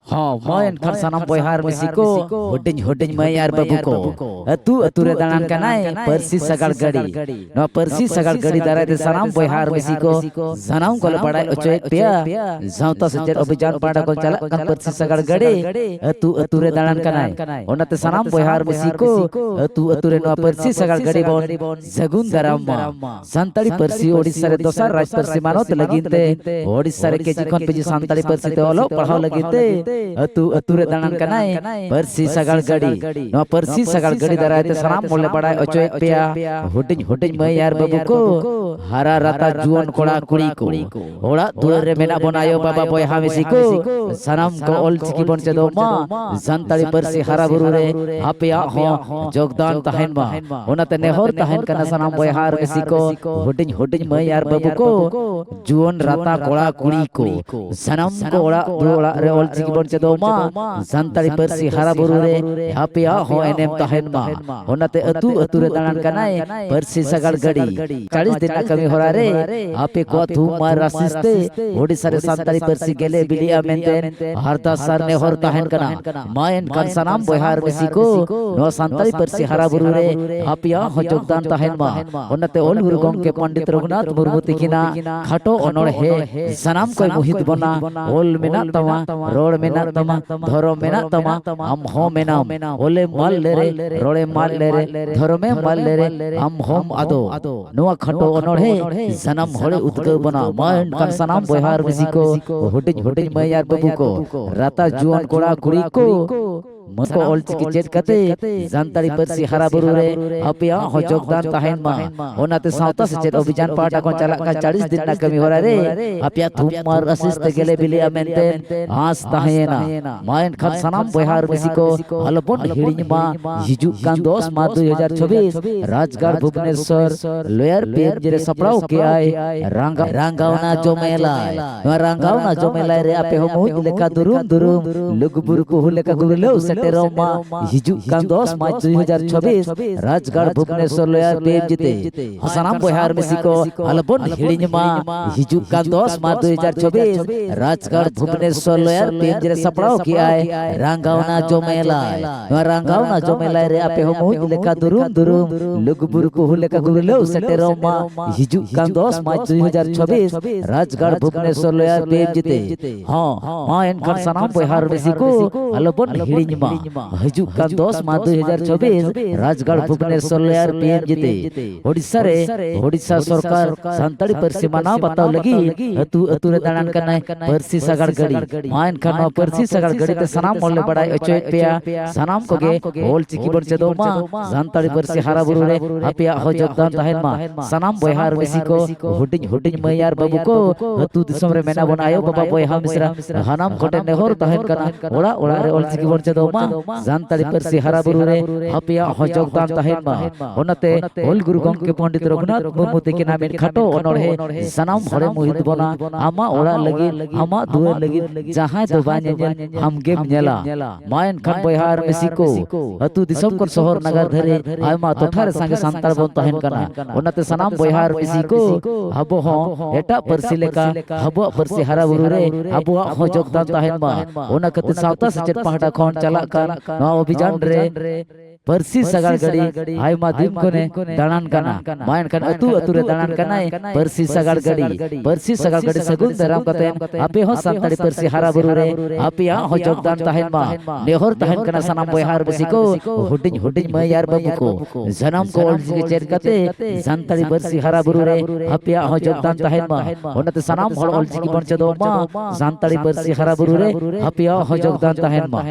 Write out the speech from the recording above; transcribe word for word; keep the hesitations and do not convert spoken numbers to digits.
ᱦᱚᱸ, ᱢᱟ ᱮᱱᱠᱷᱟᱱ ᱥᱟᱱᱟᱢ ᱵᱚᱭᱦᱟ ᱟᱨ ᱢᱤᱥᱤ ᱠᱚ, ᱦᱩᱰᱤᱧ ᱦᱩᱰᱤᱧ ᱢᱟᱹᱭ ᱟᱨ ᱵᱟᱹᱵᱩ ᱠᱚ, ᱟᱹᱛᱩ ᱟᱹᱛᱩ ᱨᱮ ᱫᱟᱬᱟᱱ ᱠᱟᱱᱟᱭ ᱯᱟᱹᱨᱥᱤ ᱥᱟᱜᱟᱲ ᱜᱟᱹᱰᱤ᱾ ᱱᱚᱣᱟ ᱯᱟᱹᱨᱥᱤ ᱥᱟᱜᱟᱲ ᱜᱟᱹᱰᱤ ᱫᱟᱨᱟᱭ ᱛᱮ ᱥᱟᱱᱟᱢ ᱵᱚᱭᱦᱟ ᱟᱨ ᱢᱤᱥᱤ ᱠᱚ ᱥᱟᱱᱟᱢ ᱠᱚᱞᱮ ᱵᱟᱲᱟᱭ ᱦᱚᱪᱚᱭᱮᱫ ᱯᱮᱭᱟ, ᱥᱟᱶᱛᱟ ᱥᱮᱪᱮᱫ ᱚᱵᱷᱤᱡᱟᱱ ᱯᱟᱦᱴᱟ ᱠᱷᱚᱱ ᱪᱟᱞᱟᱜ ᱠᱟᱱ ᱯᱟᱹᱨᱥᱤ ᱥᱟᱜᱟᱲ ᱜᱟᱹᱰᱤ ᱟᱹᱛᱩ ᱟᱹᱛᱩ ᱨᱮ ᱫᱟᱬᱟᱱ ᱠᱟᱱᱟᱭ᱾ ᱚᱱᱟᱛᱮ ᱥᱟᱱᱟᱢ ᱵᱚᱭᱦᱟ ᱟᱨ ᱢᱤᱥᱤ ᱠᱚ ᱟᱹᱛᱩ ᱟᱹᱛᱩ ᱨᱮ ᱱᱚᱣᱟ ᱯᱟᱹᱨᱥᱤ ᱥᱟᱜᱟᱲ ᱜᱟᱹᱰᱤ ᱵᱚᱱ ᱥᱟᱹᱜᱩᱱ ᱫᱟᱨᱟᱢ ᱢᱟ᱾ ᱥᱟᱱᱛᱟᱲᱤ ᱯᱟᱹᱨᱥᱤ ᱳᱰᱤᱥᱟ ᱨᱮ ᱫᱚᱥᱟᱨ ᱨᱟᱡᱽ ᱯᱟᱹᱨᱥᱤ ᱢᱟᱱᱚᱛ ᱞᱟᱹᱜᱤᱫ ᱛᱮ, ᱳᱰᱤᱥᱟ ᱨᱮ ᱠᱮᱡᱤ ᱠᱷᱚᱱ ᱯᱤᱡᱤ ᱥᱟᱱᱛᱟᱲᱤ ᱯᱟᱹᱨᱥᱤ ᱛᱮ ᱚᱞᱚᱜ ᱯᱟᱲᱦᱟᱣ ᱞᱟᱹᱜᱤᱫ ᱛᱮ ᱟᱹᱛᱩ ᱟᱹᱛᱩ ᱨᱮ ᱫᱟᱬᱟᱱ ᱠᱟᱱᱟᱭ ᱯᱟᱹᱨᱥᱤ ᱥᱟᱜᱟᱲ ᱜᱟᱹᱰᱤ᱾ ᱱᱚᱣᱟ ᱯᱟᱹᱨᱥᱤ ᱥᱟᱜᱟᱲ ᱜᱟᱹᱰᱤ ᱫᱟᱨᱟᱭ ᱛᱮ ᱥᱟᱱᱟᱢ ᱵᱚᱱ ᱞᱮ ᱵᱟᱲᱟᱭ ᱦᱚᱪᱚᱭᱮᱫ ᱯᱮᱭᱟ, ᱦᱩᱰᱤᱧ ᱦᱩᱰᱤᱧ ᱢᱟᱹᱭ ᱟᱨ ᱵᱟᱹᱵᱩ ᱠᱚ, ᱦᱟᱨᱟ ᱨᱟᱛᱟ ᱡᱩᱣᱟᱹᱱ ᱠᱚᱲᱟ ᱠᱩᱲᱤ ᱠᱚ, ᱚᱲᱟᱜ ᱫᱩᱣᱟᱹᱨ ᱨᱮ ᱢᱮᱱᱟᱜ ᱵᱚᱱ ᱟᱭᱳ ᱵᱟᱵᱟ ᱵᱚᱭᱦᱟ ᱢᱤᱥᱤ ᱠᱚ, ᱥᱟᱱᱟᱢ ᱠᱚ ᱚᱞ ᱪᱤᱠᱤ ᱵᱚᱱ ᱪᱮᱫᱚᱜ ᱢᱟ᱾ ᱥᱟᱱᱛᱟᱲᱤ ᱯᱟᱹᱨᱥᱤ ᱦᱟᱨᱟ ᱵᱩᱨᱩ ᱨᱮ ᱟᱯᱮᱭᱟᱜ ᱦᱚᱸ ᱡᱳᱜᱽᱫᱟᱱ ᱛᱟᱦᱮᱱ ᱢᱟ᱾ ᱚᱱᱟᱛᱮ ᱱᱮᱦᱚᱨ ᱛᱟᱦᱮᱱ ᱠᱟᱱᱟ ᱥᱟᱱᱟᱢ ᱵᱚᱭᱦᱟ ᱟᱨ ᱢᱤᱥᱤ ᱠᱚ, ᱦᱩᱰᱤᱧ ᱦᱩᱰᱤᱧ ᱢᱟᱹᱭ ᱟᱨ ᱵᱟᱹᱵᱩ ᱠᱚ, ᱡᱩᱣᱟᱹᱱ ᱨᱟᱛᱟ ᱠᱚᱲᱟ ᱠᱩᱲᱤ ᱠᱚ, ᱥᱟᱱᱟᱢ ᱠᱚ ᱚᱲᱟᱜ ᱫᱩᱣᱟᱹᱨ ᱚᱲᱟᱜ ᱨᱮ ᱚᱞ ᱪᱤᱠᱤ ᱵᱚᱱ ᱪᱮᱫᱚᱜ ᱢᱟ᱾ ᱥᱟᱱᱛᱟᱲᱤ ᱯᱟᱹᱨᱥᱤ ᱦᱟᱨᱟ ᱵᱩᱨᱩ ᱨᱮ ᱟᱯᱮᱭᱟᱜ ᱦᱚᱸ ᱮᱱᱮᱢ ᱛᱟᱦᱮᱱ ᱢᱟ᱾ ᱚᱱᱟᱛᱮ ᱟᱹᱛᱩ ᱟᱹᱛᱩ ᱨᱮ ᱫᱟᱬᱟᱱ ᱠᱟᱱᱟᱭ ᱯᱟᱹᱨᱥᱤ ᱥᱟᱜᱟᱲ ᱜᱟᱹᱰᱤ᱾ ᱪᱟᱞᱤᱥ ᱫᱤᱱ ᱨᱮᱱᱟᱜ ᱠᱟᱹᱢᱤ ᱦᱚᱨᱟ ᱨᱮ ᱟᱯᱮ ᱠᱚᱣᱟᱜ ᱛᱷᱩᱢ ᱟᱨ ᱟᱥᱤᱥ ᱛᱮ ᱳᱰᱤᱥᱟ ᱨᱮ ᱥᱟᱱᱛᱟᱲᱤ ᱯᱟᱹᱨᱥᱤ ᱜᱮᱞᱮ ᱵᱤᱞᱤᱜᱼᱟ ᱢᱮᱱᱛᱮ ᱟᱨᱫᱟᱥ ᱟᱨ ᱱᱮᱦᱚᱨ ᱛᱟᱦᱮᱱ ᱠᱟᱱᱟ᱾ ᱢᱟ ᱮᱱᱠᱷᱟᱱ ᱥᱟᱱᱟᱢ ᱵᱚᱭᱦᱟ ᱟᱨ ᱢᱤᱥᱤ ᱠᱚ, ᱱᱚᱣᱟ ᱥᱟᱱᱛᱟᱲᱤ ᱯᱟᱹᱨᱥᱤ ᱦᱟᱨᱟ ᱵᱩᱨᱩ ᱨᱮ ᱟᱯᱮᱭᱟᱜ ᱦᱚᱸ ᱡᱳᱜᱽᱫᱟᱱ ᱛᱟᱦᱮᱱ ᱢᱟ᱾ ᱚᱱᱟᱛᱮ ᱚᱞ ᱜᱩᱨᱩ ᱜᱚᱢᱠᱮ ᱯᱚᱱᱰᱤᱛ ᱨᱚᱜᱷᱩᱱᱟᱛᱷ ᱢᱩᱨᱢᱩ ᱛᱤᱠᱤᱱᱟᱜ ᱠᱷᱟᱴᱚ ᱚᱱᱚᱬᱦᱮ ᱥᱟᱱᱟᱢ ᱠᱚᱭ ᱢᱩᱦᱤᱛ ᱵᱚᱱᱟ᱾ ᱚᱞ ᱢᱮᱱᱟᱜ ᱛᱟᱢᱟ, ᱨᱚᱲ ᱢᱮᱱᱟᱜ ᱛᱟᱢᱟ, ᱫᱷᱚᱨᱚᱢ ᱢᱮᱱᱟᱜ ᱛᱟᱢᱟ, ᱟᱢ ᱦᱚᱸ ᱢᱮᱱᱟᱢ᱾ ᱚᱞᱮᱢ ᱢᱟᱞ ᱞᱮᱨᱮ, ᱨᱚᱲᱮᱢ ᱢᱟᱞ ᱞᱮᱨᱮ, ᱫᱷᱚᱨᱚᱢᱮᱢ ᱢᱟᱞ ᱞᱮᱨᱮ, ᱟᱢ ᱦᱚᱸᱢ ᱟᱫᱚ᱾ ᱱᱚᱣᱟ ᱠᱷᱟᱴᱚ ᱚᱱᱚᱬᱦᱮ ᱥᱟᱱᱟᱢ ᱦᱚᱲᱮ ᱩᱫᱽᱜᱟᱹᱣ ᱵᱚᱱᱟ᱾ ᱢᱟ ᱮᱱᱠᱷᱟᱱ ᱥᱟᱱᱟᱢ ᱵᱚᱭᱦᱟ ᱟᱨ ᱢᱤᱥᱤ ᱠᱚ, ᱦᱩᱰᱤᱧ ᱦᱩᱰᱤᱧ ᱢᱟᱹᱭ ᱟᱨ ᱵᱟᱹᱵᱩ ᱠᱚ, ᱨᱟᱛᱟ ᱡᱩᱣᱟᱹᱱ ᱠᱚᱲᱟ ᱠᱩᱲᱤ ᱠᱚ, ᱢᱟᱹ ᱠᱚ ᱚᱞ ᱪᱤᱠᱤ ᱪᱮᱫ ᱠᱟᱛᱮ ᱥᱟᱱᱛᱟᱲᱤ ᱯᱟᱹᱨᱥᱤ ᱦᱟᱨᱟ ᱵᱩᱨᱩ ᱨᱮ ᱟᱯᱮᱭᱟᱜ ᱦᱚᱸ ᱡᱳᱜᱽᱫᱟᱱ ᱛᱟᱦᱮᱱ ᱢᱟ᱾ ᱚᱱᱟᱛᱮ ᱥᱟᱶᱛᱟ ᱥᱮᱪᱮᱫ ᱚᱵᱷᱤᱡᱟᱱ ᱯᱟᱦᱴᱟ ᱠᱷᱚᱱ ᱪᱟᱞᱟᱜ ᱠᱟᱱ ᱪᱟᱞᱤᱥ ᱫᱤᱱ ᱨᱮᱱᱟᱜ ᱠᱟᱹᱢᱤ ᱦᱚᱨᱟ ᱨᱮ ᱟᱯᱮᱭᱟᱜ ᱛᱷᱩᱢ ᱟᱨ ᱟᱥᱤᱥ ᱛᱮ ᱜᱮᱞᱮ ᱵᱤᱞᱤᱜᱼᱟ ᱢᱮᱱᱛᱮ ᱟᱸᱥ ᱛᱟᱦᱮᱸᱭᱮᱱᱟ᱾ ᱢᱟ ᱮᱱᱠᱷᱟᱱ ᱥᱟᱱᱟᱢ ᱵᱚᱭᱦᱟ ᱟᱨ ᱢᱤᱥᱤ ᱠᱚ ᱟᱞᱚᱵᱚᱱ ᱦᱤᱲᱤᱧ ᱢᱟ᱾ ᱦᱤᱡᱩᱜ ᱠᱟᱱ ᱫᱚᱥ ᱢᱟᱨᱪ ᱫᱩ ᱦᱟᱡᱟᱨ ᱪᱷᱚᱵᱤᱥ ᱨᱟᱡᱽᱜᱟᱲ ᱵᱷᱩᱵᱽᱱᱮᱥᱚᱨ ᱞᱳᱭᱟᱨ ᱯᱤ ᱮᱢ ᱡᱤ ᱨᱮ ᱥᱟᱯᱲᱟᱣ ᱠᱮᱜᱼᱟᱭ ᱨᱟᱸᱜᱟ-, ᱨᱟᱸᱜᱟᱣᱱᱟ ᱡᱚᱢᱮᱞᱟᱭ᱾ ᱱᱚᱣᱟ ᱨᱟᱸᱜᱟᱣᱱᱟ ᱡᱚᱢᱮᱞᱟᱭ ᱨᱮ ᱟᱯᱮ ᱦᱚᱸ ᱢᱩᱸᱡ ᱞᱮᱠᱟ ᱫᱩᱨᱩᱢ ᱫᱩᱨᱩᱢ, ᱞᱩᱜᱩᱵᱩᱨᱩ ᱠᱩᱦᱩ ᱞᱮᱠᱟ ᱜᱩᱨᱞᱟᱹᱣ ᱥᱮ ᱥᱮᱴᱮᱨᱚᱜ ᱢᱟ᱾ ᱦᱤᱡᱩᱜ ᱠᱟᱱ ᱫᱚᱥ ᱢᱟᱨᱪ ᱫᱩᱭ ᱦᱟᱡᱟᱨ ᱪᱷᱚᱵᱵᱤᱥ, ᱨᱟᱡᱽᱜᱟᱲ ᱵᱷᱩᱵᱽᱱᱮᱥᱚᱨ ᱞᱚᱭᱟᱨ ᱯᱤ ᱮᱢ ᱡᱤ ᱛᱮ᱾ ᱥᱟᱱᱟᱢ ᱵᱚᱭᱦᱟ ᱟᱨ ᱢᱤᱥᱤ ᱠᱚ ᱟᱞᱚᱵᱚᱱ ᱦᱤᱲᱤᱧ ᱢᱟ᱾ ᱦᱤᱡᱩᱜ ᱠᱟᱱ ᱫᱚᱥ ᱢᱟᱨᱪ ᱫᱩᱭ ᱦᱟᱡᱟᱨ ᱪᱷᱚᱵᱵᱤᱥ, ᱨᱟᱡᱽᱜᱟᱲ ᱵᱷᱩᱵᱽᱱᱮᱥᱚᱨ ᱞᱚᱭᱟᱨ ᱯᱤ ᱮᱢ ᱡᱤ ᱨᱮ ᱥᱟᱯᱲᱟᱣ ᱠᱮᱜᱼᱟᱭ ᱨᱟᱸᱜᱟᱣᱱᱟ ᱡᱚᱢᱮᱞᱟᱭ᱾ ᱱᱚᱣᱟ ᱨᱟᱸᱜᱟᱣᱱᱟ ᱡᱚᱢᱮᱞᱟᱭ ᱨᱮ ᱟᱯᱮ ᱦᱚᱸ ᱢᱩᱸᱡ ᱞᱮᱠᱟ ᱫᱩᱨᱩᱢ ᱫᱩᱨᱩᱢ, ᱞᱩᱜᱩᱵᱩᱨᱩ ᱠᱚ ᱦᱩ ᱞᱮᱠᱟ ᱜᱩᱨᱞᱟᱹᱣ ᱥᱮᱴᱮᱨᱚᱜ ᱢᱟ᱾ ᱦᱤᱡᱩᱜ ᱠᱟᱱ ᱫᱚᱥ ᱢᱟᱨᱪ ᱫᱩᱭ ᱦᱟᱡᱟᱨ ᱪᱷᱚᱵᱵᱤᱥ, ᱨᱟᱡᱽᱜᱟᱲ ᱵᱷᱩᱵᱽᱱᱮᱥᱚᱨ ᱞᱚᱭᱟᱨ ᱯᱤ ᱮᱢ ᱡᱤ ᱛᱮ᱾ ᱦᱚᱸ, ᱢᱟ ᱮᱱᱠᱷᱟᱱ ᱥᱟᱱᱟᱢ ᱵᱚᱭᱦᱟ ᱟᱨ ᱢᱤᱥᱤ ᱠᱚ ᱟᱞᱚᱵᱚᱱ ᱦᱤᱲᱤᱧ ᱢᱟ᱾ ᱦᱤᱡᱩᱜ ᱠᱟᱱ ᱫᱚᱥ ᱢᱟᱨᱪ ᱫᱩᱭ ᱦᱟᱡᱟᱨ ᱪᱷᱚᱵᱵᱤᱥ, ᱨᱟᱡᱽᱜᱟᱲ ᱵᱷᱩᱵᱽᱱᱮᱥᱚᱨ ᱞᱚᱭᱟᱨ ᱯᱤ ᱮᱢ ᱡᱤ ᱛᱮ᱾ ᱳᱰᱤᱥᱟ ᱨᱮ ᱳᱰᱤᱥᱟ ᱥᱚᱨᱠᱟᱨ ᱥᱟᱱᱛᱟᱲᱤ ᱯᱟᱹᱨᱥᱤ ᱢᱟᱱᱟᱣ ᱵᱟᱛᱟᱣ ᱞᱟᱹᱜᱤᱫ ᱟᱹᱛᱩ ᱟᱹᱛᱩ ᱨᱮ ᱫᱟᱬᱟᱱ ᱠᱟᱱᱟᱭ ᱯᱟᱹᱨᱥᱤ ᱥᱟᱜᱟᱲ ᱜᱟᱹᱰᱤ᱾ ᱢᱟ ᱮᱱᱠᱷᱟᱱ ᱱᱚᱣᱟ ᱯᱟᱹᱨᱥᱤ ᱥᱟᱜᱟᱲ ᱜᱟᱹᱰᱤ ᱛᱮ ᱥᱟᱱᱟᱢ ᱦᱚᱲ ᱞᱮ ᱵᱟᱲᱟᱭ ᱦᱚᱪᱚᱭᱮᱫ ᱯᱮᱭᱟ, ᱥᱟᱱᱟᱢ ᱠᱚᱜᱮ ᱚᱞ ᱪᱤᱠᱤ ᱵᱚᱱ ᱪᱮᱫᱚᱜ ᱢᱟ᱾ ᱥᱟᱱᱛᱟᱲᱤ ᱯᱟᱹᱨᱥᱤ ᱦᱟᱨᱟ ᱵᱩᱨᱩ ᱨᱮ ᱟᱯᱮᱭᱟᱜ ᱦᱚᱸ ᱡᱳᱜᱽᱫᱟᱱ ᱛᱟᱦᱮᱱ ᱢᱟ᱾ ᱥᱟᱱᱟᱢ ᱵᱚᱭᱦᱟ ᱟᱨ ᱢᱤᱥᱤ ᱠᱚ, ᱦᱩᱰᱤᱧ ᱦᱩᱰᱤᱧ ᱢᱟᱹᱭ ᱟᱨ ᱵᱟᱹᱵᱩ ᱠᱚ, ᱟᱹᱛᱩ ᱫᱤᱥᱚᱢ ᱨᱮ ᱢᱮᱱᱟᱜ ᱵᱚᱱ ᱟᱭᱳ ᱵᱟᱵᱟ ᱵᱚᱭᱦᱟ ᱢᱤᱥᱨᱟ, ᱥᱟᱱᱟᱢ ᱠᱚᱴᱷᱮᱱ ᱱᱮᱦᱚᱨ ᱛᱟᱦᱮᱱ ᱠᱟᱱᱟ, ᱚᱲᱟᱜ ᱚᱲᱟᱜ ᱨᱮ ᱚᱞ ᱪᱤᱠᱤ ᱵᱚᱱ ᱪᱮᱫᱚᱜ ᱢᱟ᱾ ᱥᱟᱱᱛᱟᱲᱤ ᱯᱟᱹᱨᱥᱤ ᱦᱟᱨᱟ ᱵᱩᱨᱩ ᱨᱮ ᱟᱯᱮᱭᱟᱜ ᱦᱚᱸ ᱡᱳᱜᱽᱫᱟᱱ ᱛᱟᱦᱮᱱ ᱢᱟ᱾ ᱚᱱᱟᱛᱮ ᱚᱞ ᱜᱩᱨᱩ ᱜᱚᱢᱠᱮ ᱯᱚᱱᱰᱤᱛ ᱨᱚᱜᱷᱩᱱᱟᱛᱷ ᱢᱩᱨᱢᱩ ᱛᱤᱠᱤᱱᱟᱜ ᱢᱤᱫ ᱠᱷᱟᱴᱚ ᱚᱱᱚᱬᱦᱮ ᱥᱟᱱᱟᱢ ᱦᱚᱲᱮ ᱢᱩᱦᱤᱛ ᱵᱚᱱᱟ᱾ ᱟᱢᱟᱜ ᱚᱲᱟᱜ ᱞᱟᱹᱜᱤᱫ, ᱟᱢᱟᱜ ᱫᱩᱣᱟᱹᱨ ᱞᱟᱹᱜᱤᱫ ᱡᱟᱦᱟᱸᱭ ᱫᱚ ᱵᱟᱭ ᱧᱮᱧᱮᱞ, ᱟᱢᱜᱮᱢ ᱧᱮᱞᱟ᱾ ᱢᱟ ᱮᱱᱠᱷᱟᱱ ᱵᱚᱭᱦᱟ ᱟᱨ ᱢᱤᱥᱤ ᱠᱚ, ᱟᱹᱛᱩ ᱫᱤᱥᱚᱢ ᱠᱷᱚᱱ ᱥᱚᱦᱚᱨ ᱱᱟᱜᱟᱨ ᱫᱷᱟᱹᱨᱤᱡ ᱟᱭᱢᱟ ᱴᱚᱴᱷᱟ ᱨᱮ ᱥᱟᱸᱜᱮ ᱥᱟᱱᱛᱟᱲ ᱵᱚᱱ ᱛᱟᱦᱮᱱ ᱠᱟᱱᱟ᱾ ᱚᱱᱟᱛᱮ ᱥᱟᱱᱟᱢ ᱵᱚᱭᱦᱟ ᱟᱨ ᱢᱤᱥᱤ ᱠᱚ, ᱟᱵᱚ ᱦᱚᱸ ᱮᱴᱟᱜ ᱯᱟᱹᱨᱥᱤ ᱞᱮᱠᱟ ᱟᱵᱚᱣᱟᱜ ᱯᱟᱹᱨᱥᱤ ᱦᱟᱨᱟ ᱵᱩᱨᱩ ᱨᱮ ᱟᱵᱚᱣᱟᱜ ᱦᱚᱸ ᱡᱳᱜᱽᱫᱟᱱ ᱛᱟᱦᱮᱱ ᱢᱟ᱾ ᱚᱱᱟ ᱠᱷᱟᱹᱛᱤᱨ ᱥᱟᱶᱛᱟ ᱥᱮᱪᱮᱫ ᱯᱟᱦᱴᱟ ᱠᱷᱚᱱ ᱪᱟᱞᱟᱜ ᱠᱟᱱ ᱱᱚᱣᱟ ᱚᱵᱷᱤᱡᱟᱱ ᱨᱮ ᱯᱟᱹᱨᱥᱤ ᱥᱟᱜᱟᱲ ᱜᱟᱹᱰᱤ ᱟᱭᱢᱟ ᱫᱤᱱ ᱠᱷᱚᱱᱮ ᱫᱟᱬᱟᱱ ᱠᱟᱱᱟ᱾ ᱢᱟ ᱮᱱᱠᱷᱟᱱ ᱟᱹᱛᱩ ᱟᱹᱛᱩ ᱨᱮ ᱫᱟᱬᱟᱱ ᱠᱟᱱᱟᱭ ᱯᱟᱹᱨᱥᱤ ᱥᱟᱜᱟᱲ ᱜᱟᱹᱰᱤ᱾ ᱯᱟᱹᱨᱥᱤ ᱥᱟᱜᱟᱲ ᱜᱟᱹᱰᱤ ᱥᱟᱹᱜᱩᱱ ᱫᱟᱨᱟᱢ ᱠᱟᱛᱮ ᱟᱯᱮ ᱦᱚᱸ ᱥᱟᱱᱛᱟᱲᱤ ᱯᱟᱹᱨᱥᱤ ᱦᱟᱨᱟ ᱵᱩᱨᱩ ᱨᱮ ᱟᱯᱮᱭᱟᱜ ᱦᱚᱸ ᱡᱳᱜᱽᱫᱟᱱ ᱛᱟᱦᱮᱱ ᱢᱟ᱾ ᱱᱮᱦᱚᱨ ᱛᱟᱦᱮᱱ ᱠᱟᱱᱟ ᱥᱟᱱᱟᱢ ᱵᱚᱭᱦᱟ ᱟᱨ ᱢᱤᱥᱤ ᱠᱚ, ᱦᱩᱰᱤᱧ ᱦᱩᱰᱤᱧ ᱢᱟᱹᱭ ᱟᱨ ᱵᱟᱹᱵᱩ ᱠᱚ, ᱥᱟᱱᱟᱢ ᱠᱚ ᱚᱞᱪᱤᱠᱤ ᱪᱮᱫ ᱠᱟᱛᱮ ᱥᱟᱱᱛᱟᱲᱤ ᱯᱟᱹᱨᱥᱤ ᱦᱟᱨᱟ ᱵᱩᱨᱩ ᱨᱮ ᱟᱯᱮᱭᱟᱜ ᱦᱚᱸ ᱡᱳᱜᱽᱫᱟᱱ ᱛᱟᱦᱮᱱ ᱢᱟ᱾ ᱚᱱᱟᱛᱮ ᱥᱟᱱᱟᱢ ᱦᱚᱲ ᱚᱞᱪᱤᱠᱤ ᱵᱚᱱ ᱪᱮᱫᱚᱜ ᱢᱟ, ᱥᱟᱱᱛᱟᱲᱤ ᱯᱟᱹᱨᱥᱤ ᱦᱟᱨᱟ ᱵᱩᱨᱩ ᱨᱮ ᱟᱯᱮᱭᱟᱜ ᱦᱚᱸ ᱡᱳᱜᱽᱫᱟᱱ ᱛᱟᱦᱮᱱ ᱢᱟ᱾